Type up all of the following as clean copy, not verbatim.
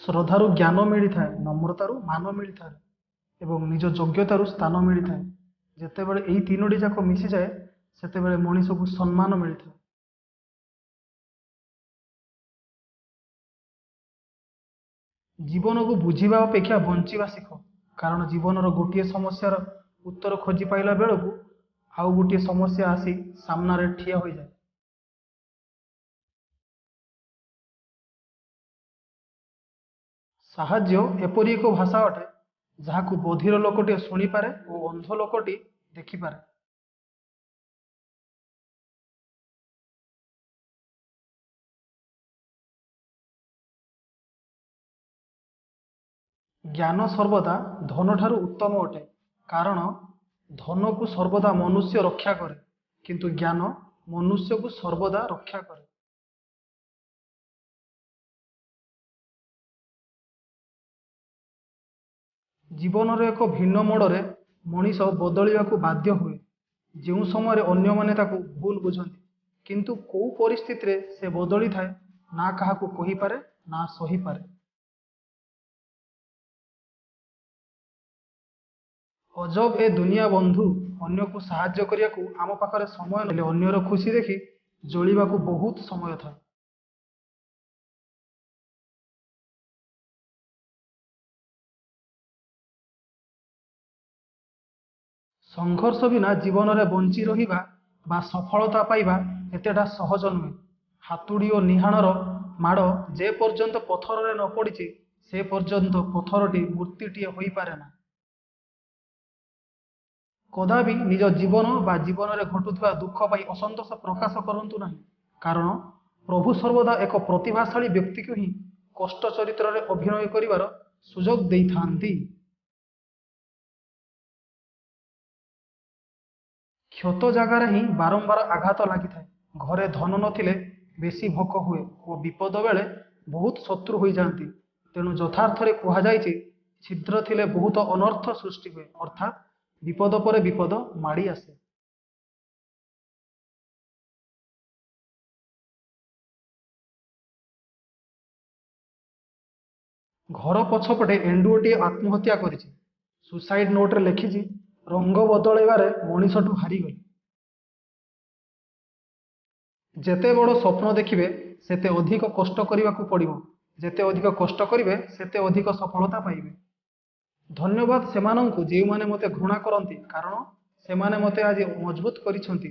ଶ୍ରଦ୍ଧାରୁ ଜ୍ଞାନ ମିଳିଥାଏ, ନମ୍ରତାରୁ ମାନ ମିଳିଥାଏ ଏବଂ ନିଜ ଯୋଗ୍ୟତାରୁ ସ୍ଥାନ ମିଳିଥାଏ। ଯେତେବେଳେ ଏହି ତିନୋଟି ଯାକ ମିଶିଯାଏ, ସେତେବେଳେ ମଣିଷକୁ ସମ୍ମାନ ମିଳିଥାଏ। ଜୀବନକୁ ବୁଝିବା ଅପେକ୍ଷା ବଞ୍ଚିବା ଶିଖ, କାରଣ ଜୀବନର ଗୋଟିଏ ସମସ୍ୟାର ଉତ୍ତର ଖୋଜି ପାଇଲା ବେଳକୁ ଆଉ ଗୋଟିଏ ସମସ୍ୟା ଆସି ସାମ୍ନାରେ ଠିଆ ହୋଇଯାଏ। ସାହାଯ୍ୟ ଏପରି ଏକ ଭାଷା ଅଟେ, ଯାହାକୁ ବଧିର ଲୋକଟିଏ ଶୁଣିପାରେ ଓ ଅନ୍ଧ ଲୋକଟି ଦେଖିପାରେ। ଜ୍ଞାନ ସର୍ବଦା ଧନଠାରୁ ଉତ୍ତମ ଅଟେ, କାରଣ ଧନକୁ ସର୍ବଦା ମନୁଷ୍ୟ ରକ୍ଷା କରେ, କିନ୍ତୁ ଜ୍ଞାନ ମନୁଷ୍ୟକୁ ସର୍ବଦା ରକ୍ଷା କରେ। ଜୀବନର ଏକ ଭିନ୍ନ ମୋଡ଼ରେ ମଣିଷ ବଦଳିବାକୁ ବାଧ୍ୟ ହୁଏ, ଯେଉଁ ସମୟରେ ଅନ୍ୟମାନେ ତାକୁ ଭୁଲ ବୁଝନ୍ତି। କିନ୍ତୁ କୋଉ ପରିସ୍ଥିତିରେ ସେ ବଦଳିଥାଏ, ନା କାହାକୁ କହିପାରେ ନା ସହିପାରେ। ଅଜବ ଏ ଦୁନିଆ ବନ୍ଧୁ, ଅନ୍ୟକୁ ସାହାଯ୍ୟ କରିବାକୁ ଆମ ପାଖରେ ସମୟ ହେଲେ ଅନ୍ୟର ଖୁସି ଦେଖି ଜଳିବାକୁ ବହୁତ ସମୟ ଥାଏ। ସଂଘର୍ଷ ବିନା ଜୀବନରେ ବଞ୍ଚି ରହିବା ବା ସଫଳତା ପାଇବା ଏତେଟା ସହଜ ନୁହେଁ। ହାତୁଡ଼ି ଓ ନିହାଣର ମାଡ଼ ଯେ ପର୍ଯ୍ୟନ୍ତ ପଥରରେ ନ ପଡ଼ିଛି, ସେ ପର୍ଯ୍ୟନ୍ତ ପଥରଟି ମୂର୍ତ୍ତିଟିଏ ହୋଇପାରେନା। କଦାପି ନିଜ ଜୀବନ ବା ଜୀବନରେ ଘଟୁଥିବା ଦୁଃଖ ପାଇଁ ଅସନ୍ତୋଷ ପ୍ରକାଶ କରନ୍ତୁ ନାହିଁ, କାରଣ ପ୍ରଭୁ ସର୍ବଦା ଏକ ପ୍ରତିଭାଶାଳୀ ବ୍ୟକ୍ତିକୁ ହିଁ କଷ୍ଟ ଚରିତ୍ରରେ ଅଭିନୟ କରିବାର ସୁଯୋଗ ଦେଇଥାନ୍ତି। କ୍ଷତ ଜାଗାରେ ହିଁ ବାରମ୍ବାର ଆଘାତ ଲାଗିଥାଏ। ଘରେ ଧନ ନଥିଲେ ବେଶୀ ଭୋକ ହୁଏ ଓ ବିପଦ ବେଳେ ବହୁତ ଶତ୍ରୁ ହୋଇଯାଆନ୍ତି। ତେଣୁ ଯଥାର୍ଥରେ କୁହାଯାଇଛି, ଛିଦ୍ର ଥିଲେ ବହୁତ ଅନର୍ଥ ସୃଷ୍ଟି ହୁଏ, ଅର୍ଥାତ୍ ବିପଦ ପରେ ବିପଦ ମାଡ଼ି ଆସେ। ଘର ପଛପଟେ ଏଣ୍ଡୁଅଟିଏ ଆତ୍ମହତ୍ୟା କରିଛି। ସୁସାଇଡ୍ ନୋଟରେ ଲେଖିଛି, ରଙ୍ଗ ବଦଳେଇବାରେ ମଣିଷଠୁ ହାରିଗଲି। ଯେତେ ବଡ଼ ସ୍ୱପ୍ନ ଦେଖିବେ, ସେତେ ଅଧିକ କଷ୍ଟ କରିବାକୁ ପଡ଼ିବ। ଯେତେ ଅଧିକ କଷ୍ଟ କରିବେ, ସେତେ ଅଧିକ ସଫଳତା ପାଇବେ। ଧନ୍ୟବାଦ ସେମାନଙ୍କୁ ଯେଉଁମାନେ ମୋତେ ଘୃଣା କରନ୍ତି, କାରଣ ସେମାନେ ମୋତେ ଆଜି ମଜବୁତ କରିଛନ୍ତି।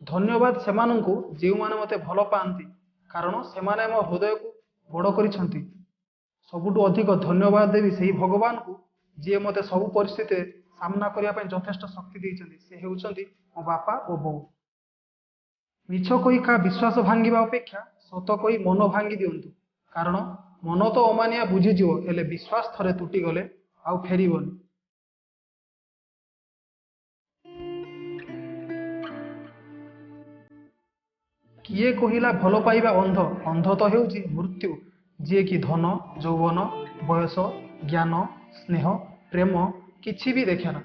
ଧନ୍ୟବାଦ ସେମାନଙ୍କୁ ଯେଉଁମାନେ ମୋତେ ଭଲ ପାଆନ୍ତି, କାରଣ ସେମାନେ ମୋ ହୃଦୟକୁ ବଡ଼ କରିଛନ୍ତି। ସବୁଠୁ ଅଧିକ ଧନ୍ୟବାଦ ଦେବି ସେହି ଭଗବାନଙ୍କୁ, ଯିଏ ମୋତେ ସବୁ ପରିସ୍ଥିତିରେ ସାମ୍ନା କରିବା ପାଇଁ ଯଥେଷ୍ଟ ଶକ୍ତି ଦେଇଛନ୍ତି। ସେ ହେଉଛନ୍ତି ମୋ ବାପା ଓ ବୋଉ। ମିଛ କହି କାହା ବିଶ୍ୱାସ ଭାଙ୍ଗିବା ଅପେକ୍ଷା ସତ କହି ମନ ଭାଙ୍ଗି ଦିଅନ୍ତୁ, କାରଣ ମନ ତ ଅମାନିଆ ବୁଝିଯିବ, ହେଲେ ବିଶ୍ୱାସ ଥରେ ତୁଟିଗଲେ ଆଉ ଫେରିବନି। କିଏ କହିଲା ଭଲ ପାଇବା ଅନ୍ଧ? ଅନ୍ଧ ତ ହେଉଛି ମୃତ୍ୟୁ, ଯିଏକି ଧନ, ଯୌବନ, ବୟସ, ଜ୍ଞାନ, ସ୍ନେହ, ପ୍ରେମ କିଛି ବି ଦେଖେନା।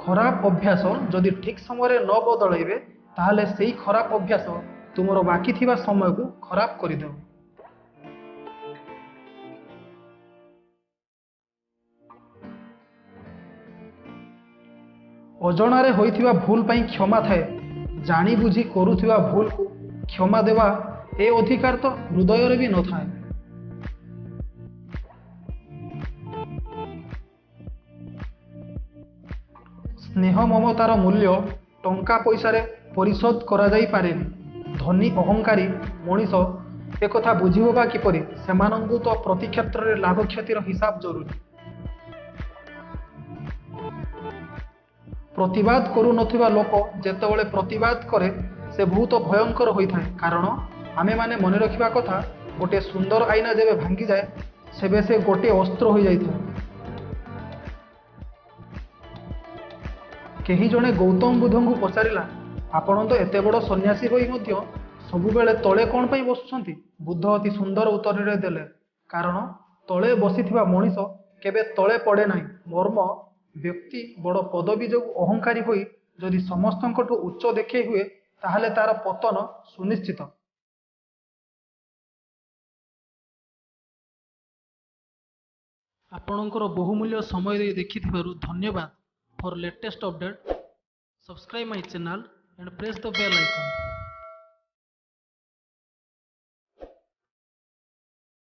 ଖରାପ ଅଭ୍ୟାସ ଯଦି ଠିକ୍ ସମୟରେ ନ ବଦଳାଇବେ, ତାହେଲେ ସେଇ ଖରାପ ଅଭ୍ୟାସ ତୁମର ବାକି ଥିବା ସମୟକୁ ଖରାପ କରିଦେବ। ଅଜଣାରେ ହୋଇଥିବା ଭୁଲ ପାଇଁ କ୍ଷମା ଥାଏ, ଜାଣି ବୁଝି କରୁଥିବା ଭୁଲକୁ କ୍ଷମା ଦେବା ଏ ଅଧିକାର ତ ହୃଦୟରେ ବି ନଥାଏ। ସ୍ନେହ ମମତାର ମୂଲ୍ୟ ଟଙ୍କା ପଇସାରେ ପରିଶୋଧ କରାଯାଇପାରେନି। ଧନୀ ଅହଙ୍କାରୀ ମଣିଷ ଏକଥା ବୁଝିବ ବା କିପରି? ସେମାନଙ୍କୁ ତ ପ୍ରତି କ୍ଷେତ୍ରରେ ଲାଭ କ୍ଷତିର ହିସାବ ଜରୁରୀ। ପ୍ରତିବାଦ କରୁନଥିବା ଲୋକ ଯେତେବେଳେ ପ୍ରତିବାଦ କରେ, ସେ ବହୁତ ଭୟଙ୍କର ହୋଇଥାଏ, କାରଣ ଆମେମାନେ ମନେ ରଖିବା କଥା, ଗୋଟିଏ ସୁନ୍ଦର ଆଇନା ଯେବେ ଭାଙ୍ଗିଯାଏ, ସେବେ ସେ ଗୋଟିଏ ଅସ୍ତ୍ର ହୋଇଯାଇଥାଏ। କେହି ଜଣେ ଗୌତମ ବୁଦ୍ଧଙ୍କୁ ପଚାରିଲା, ଆପଣ ତ ଏତେ ବଡ଼ ସନ୍ନ୍ୟାସୀ ହୋଇ ମଧ୍ୟ ସବୁବେଳେ ତଳେ କ'ଣ ପାଇଁ ବସୁଛନ୍ତି? ବୁଦ୍ଧ ଅତି ସୁନ୍ଦର ଉତ୍ତରରେ ଦେଲେ, କାରଣ ତଳେ ବସିଥିବା ମଣିଷ କେବେ ତଳେ ପଡ଼େ ନାହିଁ। ମର୍ମ ବ୍ୟକ୍ତି ବଡ଼ ପଦବୀ ଯୋଗୁଁ ଅହଙ୍କାରୀ ହୋଇ ଯଦି ସମସ୍ତଙ୍କଠୁ ଉଚ୍ଚ ଦେଖେଇ ହୁଏ, ତାହେଲେ ତାର ପତନ ସୁନିଶ୍ଚିତ। ଆପଣଙ୍କର ବହୁମୂଲ୍ୟ ସମୟ ଦେଇ ଦେଖିଥିବାରୁ ଧନ୍ୟବାଦ। For latest update, subscribe my channel and press the bell icon.